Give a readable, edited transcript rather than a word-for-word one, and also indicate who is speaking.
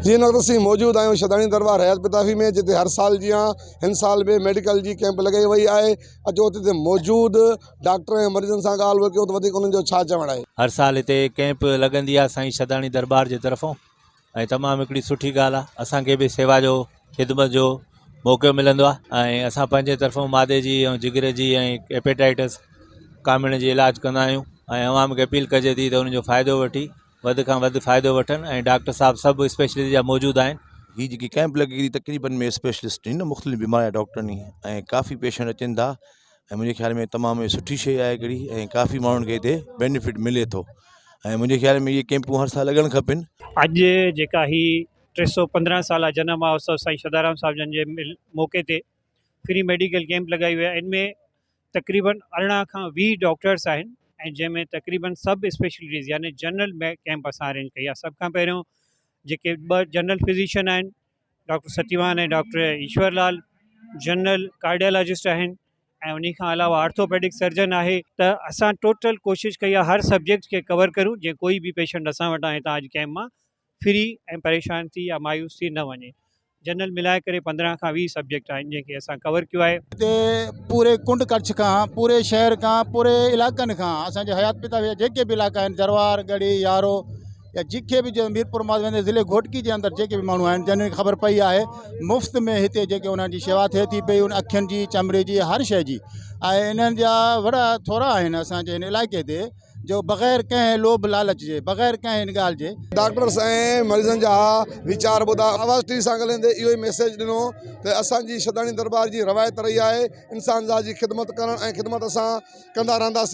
Speaker 1: جي هن وقت اسين موجود آهيون شھداڻي درٻار حيات پتافي ۾ جتي هر سال جيان هن سال به ميڊيڪل جي ڪيمپ لڳائي وئي آهي اچو اتي موجود ڊاڪٽر ۽ مريضن سان ڳالهه ٻولهه ڪيون ته وڌيڪ انهن جو ڇا چوڻ آهي.
Speaker 2: هر سال هتي ڪيمپ لڳندي آهي سائين شھداڻي درٻار جي طرفون ۽ تمام هڪڙي سٺي ڳالهه آهي اسان کي به سيوا جو خدمت جو موقعو ملندو آهي ۽ اسان پنهنجي طرفون معدي جي ۽ جگر جي ۽ هيپيٽائٽس ڪامڻ جي علاج ڪندا آهيون ۽ عوام کي اپيل ڪجي ٿي ته ان جو فائدو وٺي وڌ کان وڌ فائدو وٺن ۽ ڊاڪٽر صاحب سڀ اسپيشلسٽ جا موجود آهن.
Speaker 3: هي جيڪي ڪئمپ لڳي ٿي تقريبن ۾ اسپيشلسٽ آهن مختلف بيماري جا ڊاڪٽر آهن ۽ ڪافي پيشنٽ اچن ٿا ۽ منهنجي خيال ۾ تمام سٺي شيء آهي هڪڙي ۽ ڪافي ماڻهن کي هتي بينيفٽ ملي ٿو ۽ منهنجي خيال ۾ اهي ڪئمپون هر سال لڳڻ کپن.
Speaker 4: اڄ جيڪا هي 315 سالا جنم مهوتسو سائين شدارام صاحب جن جي موقعي تي فري ميڊيڪل ڪئمپ لڳائي وئي آهي ان ۾ تقريبن 18 کان 20 ڊاڪٽرس آهن ۽ جنهن ۾ تقريبن سڀ اسپيشلٽيز يعني جنرل ۾ ڪئمپ اسان ارينج ڪئي آهي سڀ کان پهريون جيڪي ٻه جنرل فزيشن آهن doctor Satyawan ۽ doctor Ishwar Lal general cardiologist آهن ۽ ان کان علاوه آرٿوپيڊڪ سرجن آهي ته اسان ٽوٽل ڪوشش ڪئي آهي هر سبجيڪٽ کي ڪور ڪريون جيئن ڪوئي به پيشنٽ اسان وٽان هتان اڄ ڪئمپ مان فري ۽ پريشان ٿي يا مايوس ٿي نه وڃي. جنرل ملائي ڪري 15 کان 20 سبجيڪٽ آهن جنهن کي اسان ڪور ڪيو آهي.
Speaker 5: هتي پوري ڪنڊ ڪڙڇ کان پوري شهر کان پوري علائقن کان اسان جي حيات پتا جا جيڪي به علائقا آهن جروار ڳڙهي يارو يا جيڪي به ميرپور ماٿري ويندي ضلعي گهوٽڪي جي اندر جيڪي به ماڻهو آهن جن کي خبر پئي آهي مفت ۾ هتي جيڪي انهن جي شيوا ٿئي ٿي پئي ان اکين جي چمڙي جي هر شيء جي ۽ انهن جا وڏا ٿورا آهن اسان جي هن علائقي تي جو بغير ڪنهن لوڀ لالچ جي بغير ڪنهن ان ڳالهه جي.
Speaker 1: ڊاڪٽرس ۽ مريضن جا ويچار ٻڌا. آواز ٽي وي سان ڳالهائيندي اهو ئي ميسيج ڏنو ته اسان جي شھداڻي درٻار جي روايت رهي آهي انسان ذات جي خدمت ڪرڻ ۽ خدمت اسان ڪندا رهنداسين.